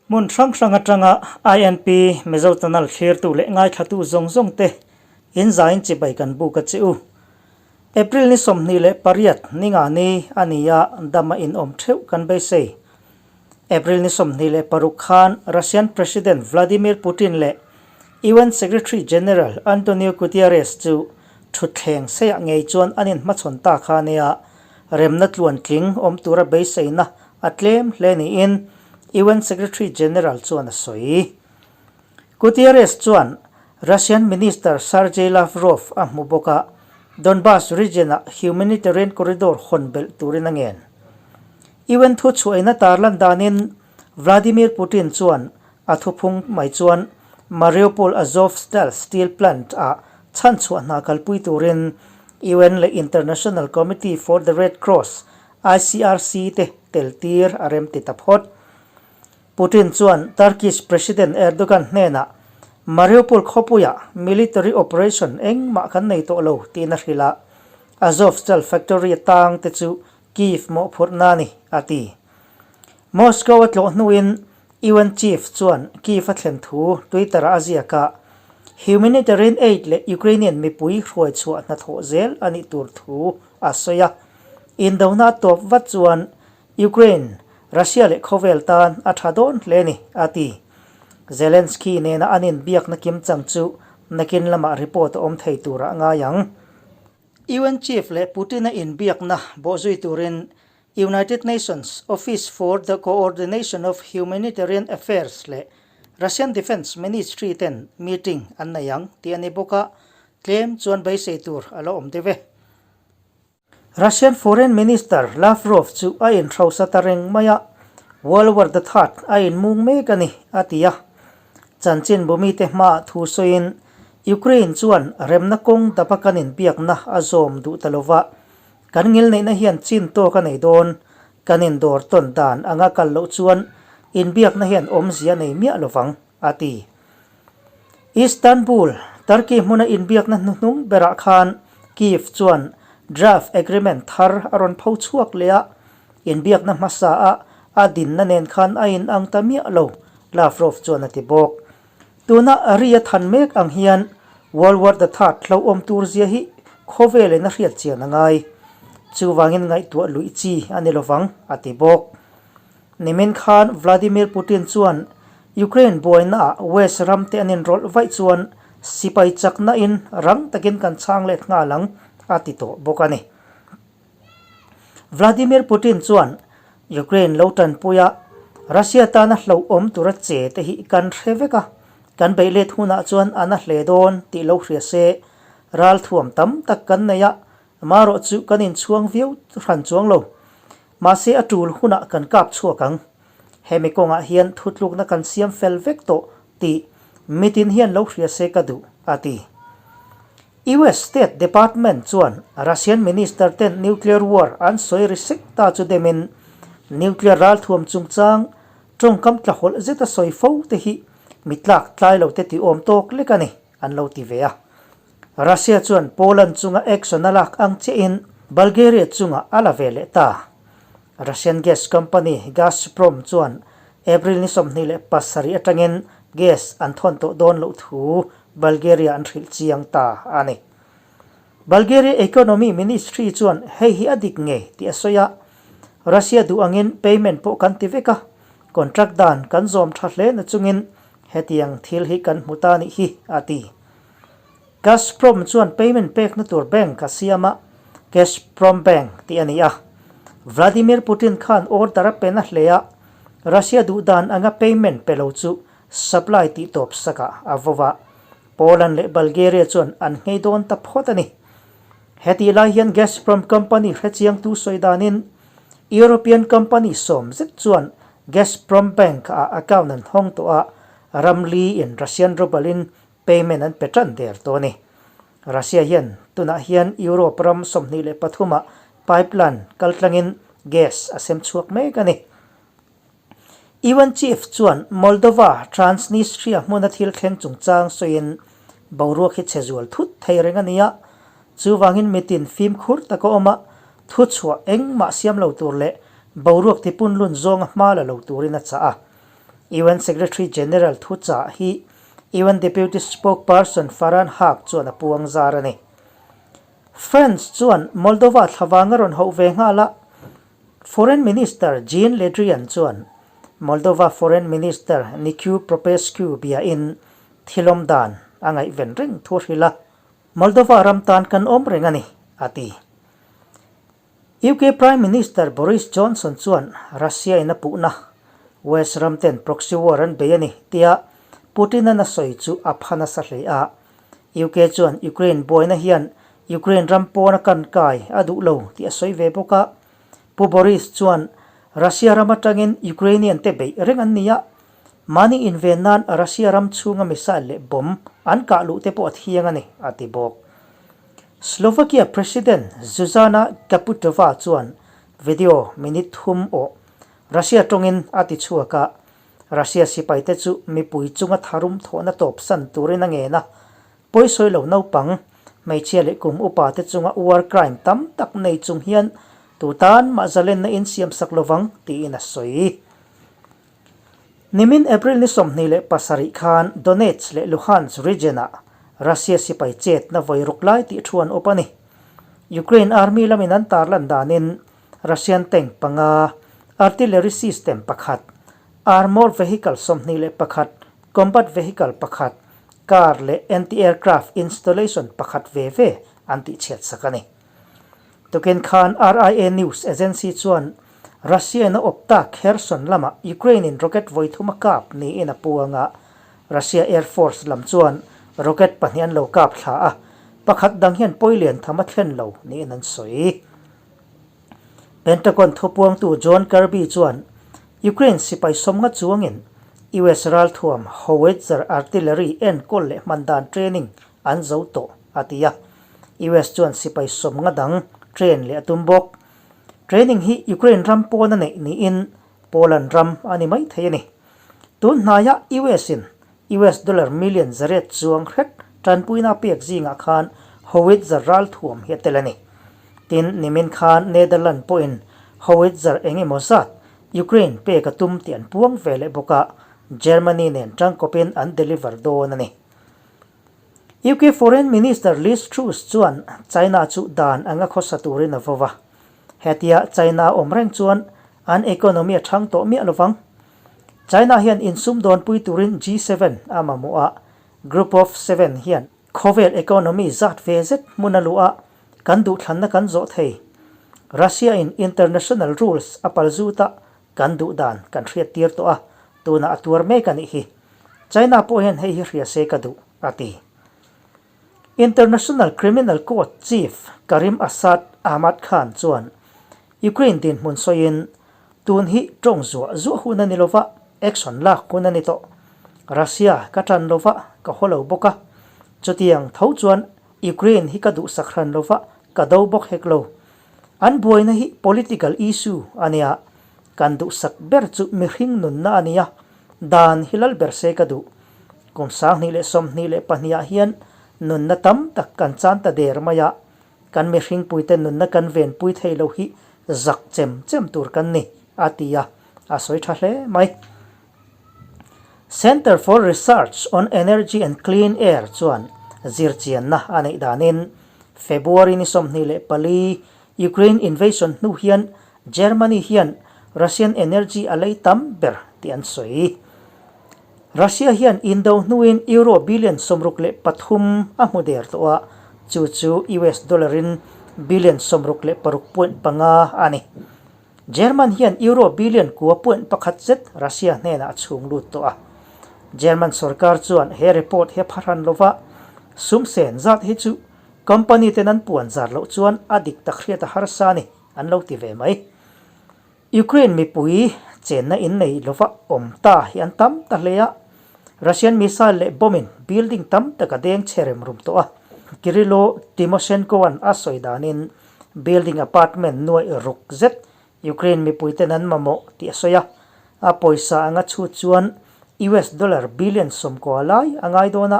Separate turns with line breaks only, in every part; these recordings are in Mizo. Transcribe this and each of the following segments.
Hmun hrang hrang atanga INP Mizo Channel thlirtu leh ngaithlatu zawng zawng te in zain chibai kan buk a che u. April ni 28 ninga ni a ni a, dama inawm theuh kan beisei. April ni 26 khan Russian President Vladimir Putin leh UN Secretary General Antonio Guterres chu thutthleng seiah ngei chuan an inhmachhawn ta kha nia remna tluantling awm tura beiseina a tlem hle niin UN Secretary General chuan a sawi. Guterres chuan Russian Minister Sergei Lavrov a hmu bawk a, Donbas region-ah humanitarian corridor hawn belh turin a ngen. UN thuchhuahina tarlan danin Vladimir Putin chuan a thuphung mai chuan Mariupol Azovstal steel plant-ah chhanchhuah hna kalpui turin UN leh International Committee for the Red Cross, ICRC, te tel tir a remti ta phawt. Putin chuan Turkish President Erdogan hnenah Mariupol khawpuiah military operation engmah kan nei tawh lo tiin a hrilh a, Azovstal factory tang te chu Kyiv mawhphurhna a ni, a ti. Moscow a tlawh hnuin UN chief chuan Kyiv a thlen thu Twitter-ah a ziak a, humanitarian aid leh Ukrainian mipui hruai chhuah hnathawh zel a nih tur thu a sawi a. Indona a tawp vat chuan Ukraine, Russia leh khawvel tan a tha dawn hle a ni, a ti. Zelensky nena an inbiakna kimchang chu nakin lamah report a awm thei turah a ngai ang. UN Chief leh Putin-a inbiakna bawhzui turin United Nations Office for the Coordination of Humanitarian Affairs leh Russian Defence Ministry ten meeting an nei ang tih a ni bawk a, tlem chuan beisei tur a la awm deuh e. Russian Foreign Minister Lavrov chu a inhrosa ta reng mai a, World War the Third a inmung mek a ni, a ti a. Chanchin bumite hmaah thu sawiin Ukraine chuan remna kawng dapa kan inbiakna a zawm duh ta lova, kan ngilneihna hian chin tawk a nei dawn, kan indawr tawn dan anga kal loh chuan inbiakna hian awmzia a nei miah lovang, a ti. Istanbul, Turkey hmuna inbiakna hnuhnung berah khan Kyiv chuan draft agreement thar a rawn pho chhuak leh a, inbiakna hmasa a a dinna nen khan a inang ta miah lo, Lavrov chuan a ti bawk. Tuna ri a than mek ang hian World War the Third hlauhawm tur zia hi khawvelin a hriat chian a ngai. Chuvangin ngaihtuah luih chi a ni lovang, a ti bawk. Nimin khan Vladimir Putin chuan Ukraine buainaah West ram te an inrawlh vaih chuan sipai chakna in rang takin kan chhang let nghal ang, a ti tawh bawk a ni. Vladimir Putin chuan Ukraine lo tanpui a, Russia tana hlauhawm tura che te hi kan hre vek a, kan beih let hunah chuan an a hle dawn tih lo hria se, ralthuam tam tak kan nei a, marawh chu kan inchhuang viau hran chuang lo. Mahse a tul hunah kan kap chhuak ang. Hemi kawngah hian thutlukna kan siam fel vek tawh tih mitin hian lo hria se ka duh, a ti. US State Department chuan Russian minister ten nuclear war an sawi ri sek ta chu demin nuclear ralthuam chungchang tawngkam tlahawlh zeta sawi fo te hi mi tlak tlai lo te ti awm tawk lek a ni, an lo ti ve a. Russia chuan Poland chunga action a lak ang chiahin Bulgaria chungah a la ve leh ta. Russian gas company Gazprom chuan April ni 27 atangin gas an thawn tawh dawn loh thu Bulgaria an hrilh chiang ta a ni. Bulgaria Economy Ministry chuan hei hi a dik ngei tih a sawi a, Russia duh angin payment pawh kan ti vek a, contract dan kan zawm tha hle na chungin hetiang thil hi kan hmu ta nih hi, a ti. Gazprom chuan payment pekna tur bank a siam a, Gazprombank tih a ni a. Vladimir Putin khan order a pe na hle a, Russia duh dan anga payment pe lo chu supply tih tawp sakah a vo a. Poland leh Bulgaria chuan an nghei dawn ta phawt a ni. Hetih lai hian Gazprom company hrechiangtu sawi danin European company sawm zet chuan Gazprombank ah account an hawng tawh a, ramli in Russian ruble in Payment an pe tan der tawh a ni. Russia hian tunah hian Europe ram 23 ah pipeline kaltlangin gas a sem chhuak mek a ni. UN chief chuan Moldova, Transnistria hmuna thil thleng chungchang sawiin boruak hi chhe zual thut thei reng a ni a, chuvangin mitin fimkhur tak a awm a, thuchhuah engmah siam lo tur leh boruak tipunlun zawnga hma la lo turin a chah a. UN Secretary General thuchah hi UN Deputy Spokesperson Farhan Haq chuan a puang zar a ni. France chuan Moldova thlavang a rawn hauh ve nghal a, Foreign Minister Jean Le Drian chuan Moldova Foreign Minister Nicu Popescu biain thilawm dan a ngaihven reng thu a hrilh a, Moldova ram tan kan awm reng a ni, a ti. UK Prime Minister Boris Johnson chuan Russia in a puhna, West ram ten proxy war an bei a ni, tia Putin-an a sawi chu a pha nasa hle a. UK chuan Ukraine buaina hian Ukraine ram pawn a kan kai a duh lo tih a sawi ve bawk a. Pu Boris chuan Russia ram atangin Ukrainian te beih reng an ni a, mahni inven nan Russia ram chhunga missile leh bomb an kah luh te pawh a thiang a ni, a ti bawk. Slovakia President Zuzana Caputova chuan video minute thum awh Russia tawngin a ti chhuak a, Russia sipaite chu mipui chunga tharum thawhna tawpsan turin a ngen a, pawisawi lo naupang, hmeichhia leh kum upa te chunga war crime tam tak nei chung hian tu tan mah zalenna in siamsak lovang tiin a sawi. Nimin April ni 27 khan Donetsk leh Luhansk region-ah Russia sipai chetna vawi ruk lai tih thu an awp a ni. Ukraine army lamin an tarlan danin Russian tank panga, artillery system pakhat, armour vehicle 21, combat vehicle pakhat, car leh anti-aircraft installation pakhat ve ve an tihchhiat sak a ni. Tukin khan RIA News Agency chuan Russia-in a awp tak Kherson lamah Ukraine-in rocket vawi thum a kap niin a puang a, Russia Air Force lam chuan rocket pahnih an lo kap thla a, pakhat dang hian pawi lian tham a thlen lo niin an sawi. Pentagon thupuangtu John Kirby chuan Ukraine sipai sawmnga chuangin US ralthuam howitzer artillery enkawl leh hman dan training an zo tawh a ti a. US chuan sipai sawmnga dang train leh a tum bawk. Training hi Ukraine ram pawn a neih niin Poland ram a ni mai thei a ni. Tun hnaiah US in US dollar million zariat chuang hret tanpuina a pek zingah khan howitzer ralthuam hi a tel a ni. Tin, nimin khan Netherland pawhin howitzer eng emaw zat Ukraine pek a tum tih an puang ve leh bawk a, Germany nen tangkawpin an deliver dawn a ni. UK Foreign Minister Liz Truss chuan China chu dan anga khawsa turin a vo a. Hetia China a awm reng chuan an economy a thang tawh miah lovang. China hian insum dawnpui turin G7 a mamawh a, Group of Seven hian khawvel economy zat ve zet hmun a luh a, kan duhthlanna kan zawh thei. Russia in international rules a pal zut a, kan duh dan kan hriat tir tawh a, tunah a tuar mek a nih hi. China pawh hian hei hi hria se ka duh, a ti. International Criminal Court Chief Karim Assad Ahmad Khan chuan Ukraine dinhmun sawiin, Tun hi tawng zuah zuah hun a ni lova, action lak hun a ni tawh. Russia ka tan lova, ka haw lo bawk a. Chutiang tho chuan Ukraine hi ka duhsak hran lova, ka do bawk hek lo. An buaina hi political issue a nia, kan duhsak ber chu mihring nunna a nia, dan hi lal ber se ka duh. Kum 2022 ah hian nunna tam tak kan chan ta der mai a, kan mihringpuite nunna kan venpui thei lo hi zak chem chem tur kan ni, a ti a, a sawi tha hle mai. Centre for Research on Energy and Clean Air chuan zirchianna a neih danin February ni 24 Ukraine invasion hnu hian Germany hian Russian energy a lei tam ber tih an sawi. Russia hian indo hnuin euro billion 63 a hmu der tawh a, chu chu US dollar in billion 66.5 a ni. German hian euro billion 9.1 zet Russia hnenah a chhung lut tawh a. German sorkar chuan he report hi a pha hran lova, sum sen zat hi chu company ten an puan zar loh chuan a dik tak hriat a harsa a ni, an lo ti ve mai. Ukraine mipui chenna in nei lova awm ta hi an tam ta hle a, Russian missile leh bomb in building tam tak a deng chhe rem rum tawh a. Kyrylo Tymoshenko-a'n a sawi danin Building apartment nuaih ruk zet Ukraine mipuiten an mamawh tih a sawi a, a pawisa anga chhut chuan US dollar billion 90 lai a ngai dawn a,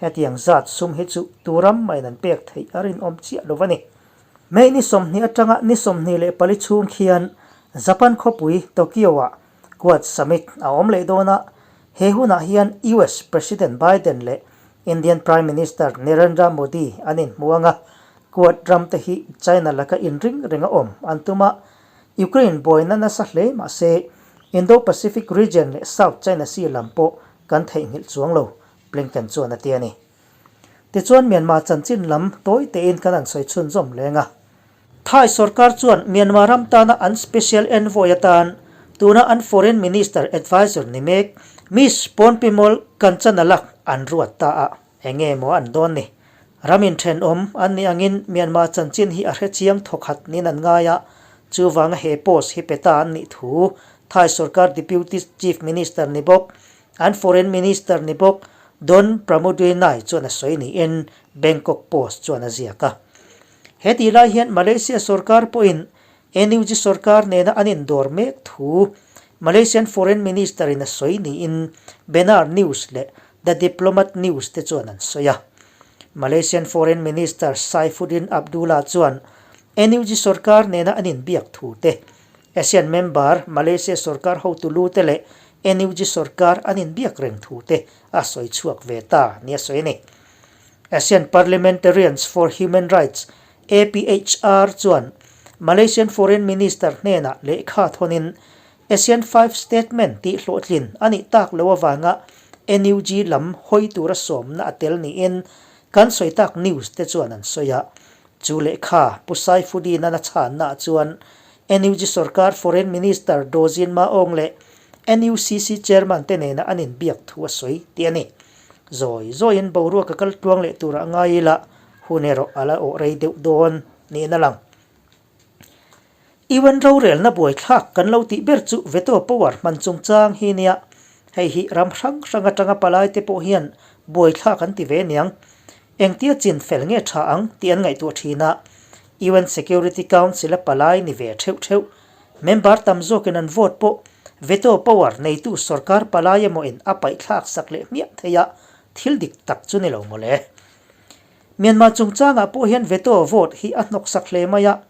hetiang zat sum hi chu tu ram mahin an pek theih a rinawm chiah lo a ni. May ni 20 atanga ni 24 chhung khian Japan khawpui Tokyo-ah. Quad Summit a awm leh dawn a, he hunah hian US President Biden leh Indian Prime Minister Narendra Modi an inhmu ang a, Quad ram te hi China laka inring reng a awm an tum a, Ukraine buaina nasa hle mah se Indo-Pacific region leh South China Sea lam pawh kan theihnghilh chuang lo, Blinken chuan a ti a ni. Tichuan Myanmar chanchin lam tawi tein kan han sawi chhunzawm leng a. Thai sorkar chuan Myanmar ram tana an Special Envoy atan tuna an Foreign Minister Adviser ni mek Miss Pornpimol Kanchanalak an ruat ta a. Enge maw an dawn ni? Ram inthenawm an nih angin Myanmar chanchin hi a hrechiang thawkhat niin an ngai a, chuvanga he post hi pe ta an nih thu Thai sorkar Deputy Chief Minister ni bawk An Foreign Minister ni bawk Don Pramudwinai chuan a sawi niin Bangkok Post chuan a ziak a. He tih lai hian Malaysia sorkar pawhin NUG sorkar nena an indawr mek thu Malaysian Foreign Minister in a sawi niin Benar News leh The Diplomat News te chuan an sawi a. Malaysian Foreign Minister Saifuddin Abdullah chuan NUG sorkar nena an inbiak thu te ASEAN member Malaysia sorkar hotu lu te leh NUG sorkar an inbiak reng thu te a sawi chhuak ve ta nia sawi a ni. ASEAN Parliamentarians for Human Rights, APHR, chuan Malaysian Foreign Minister hnenah lehkha thawnin ASEAN Five Statement tih hlawhtlin a nih tak loh avanga NUG lam hawi tura sawmna a tel niin kan sawi tak news te chuan an sawi a. Chu lehkha Pu Saifuddin-a'n a chhannaah chuan NUG sorkar Foreign Minister Daw Zin Ma Aung leh NUCC Chairman te nena an inbiak thu a sawi tih a ni. Zawi zawiin boruak a kal tluang leh turah ngai ila hun erawh a la awh rei deuh dawn niin a lang. UN rorelna buaithlak kan lo tih ber chu veto power hman chungchang hi nia. Hei hi ram hrang hrang atanga palai te pawh hian buaithlak an ti ve niang. Engtia chin fel nge tha ang tih an ngaihtuah thin a, UN Security Council a palai ni ve theuh theuh. Member tam zawkin an vote pawh veto power neitu sorkar palai emaw in a paihthlak sak leh hmiah thei a, thil dik tak chu ni lo mawle. Myanmar chungchangah pawh hian veto vote hi a hnawksak hle mai a,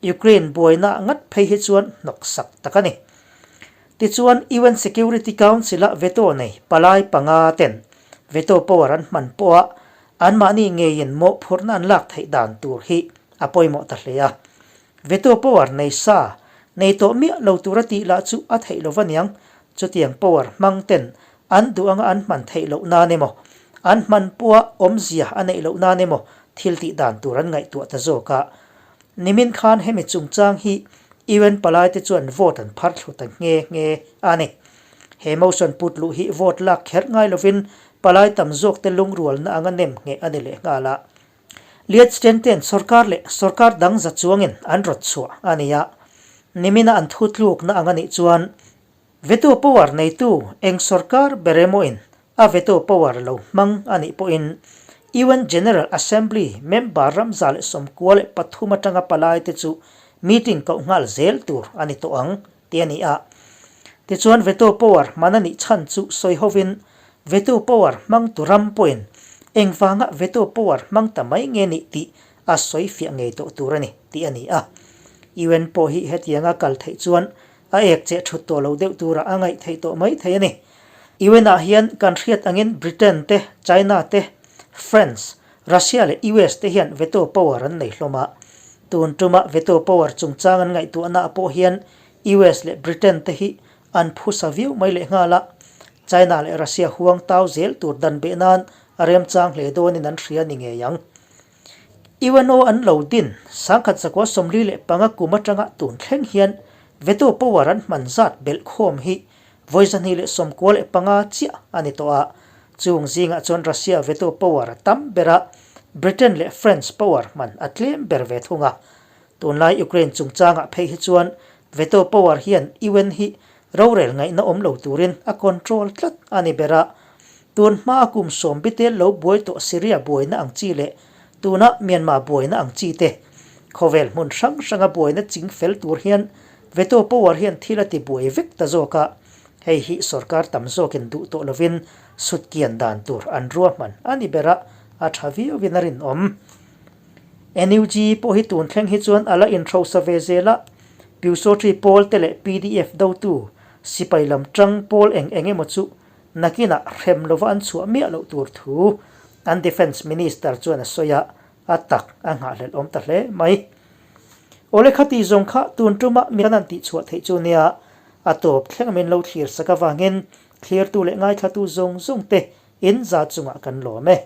Ukraine buaina ngat phei hi chuan hnawksak tak a ni. Tichuan, UN Security Council-a veto nei palai panga ten veto power an hman pawha anmahni ngeiin mawhphurhna an lak theih dan tur hi a pawimawh ta hle a. Veto power nei sa, nei tawh miah lo tura tih lah chu a theih lo aniang, chutiang power hmang ten an duh anga an hman theih loh nan emaw, an hman pawha awmzia a neih loh nan emaw thil tih dan tur an ngaihtuah ta zawk a. Nimin khan hemi chungchang hi UN palaite chuan vote an phar thlu ta nghe nghe a ni. He motion put luh hi vote lak kher ngai lovin palai tam zawkte lungrualna anga nem ngheh a ni leh nghal a. Liechtenstein sorkar leh sorkar dang za chuangin an rawt chhuah a ni a. Nimina an thutlukna ang a nih chuan Veto power neitu eng sorkar ber emawin a veto power lo hmang a nih pawhin UN General Assembly member ram 193 atanga palaite chu meeting koh nghal zel tur a ni tawh ang tih a ni a. Tichuan veto power hman a nih chhan chu sawi hovin veto power hmangtu ram pawhin engvanga veto power hmang ta mai nge nih tih a sawi fiah ngei tawh tur a ni tih a ni a. UN pawh hi hetianga kal theih chuan A ek cheh thut tawh lo deuh turah a ngaih theih tawh mai thei a ni. UN ah hian kan hriat angin Britain te, China te, France, Russia leh US te hian veto power an nei hlawm a. Tun tuma veto power chungchang an ngaihtuahna ah pawh hian US leh Britain te hi an phusa viau mai leh nghal a. China leh Russia huang tau zel tur dan beh nan a remchang hle dawnin an hria ni ngei ang. UNO an lo din 1945 kum atanga tun thleng hian veto power an hman zat belh khawm hi vawi 295 chiah a ni tawh a, chung zingah chuan Russia veto power a tam ber a, Britain leh France power hman a tlem ber ve thung a. Tunlai Ukraine chungchangah phei hi chuan veto power hian UN hi rorel ngaihna awm lo turin a control tlat a ni ber a, Tun hmaa kum sawm bitel lo buai tawh Syria buaina ang chi leh tuna Myanmar buaina ang chi te, khawvel hmun hrang hranga buaina ching fel tur hian veto power hian thil a ti buai vek ta zawk a, hei hi sorkar tam zawkin duh tawh lovin sutkian dan tur an ruahman a ni ber a, a tha viauin a rinawm. NUG pawh hi tun thleng hi chuan a la inhrosa ve zel a, Pyusawtri pawl te leh pdf dotu. Sipai lam tang pawl eng eng emaw chu nakinah hrem lova an chhuah miah loh tur thu an Defence Minister chuan a sawi a, a tak a nghahhlelh awm ta hle mai. Awle khati zawng kha tun tuma mi an tih chhuah theih chu nia, a tawp thleng min lo thlir sak avangin thlirtu leh ngaithlatu zawng zawng te in za chungah kan lawm e.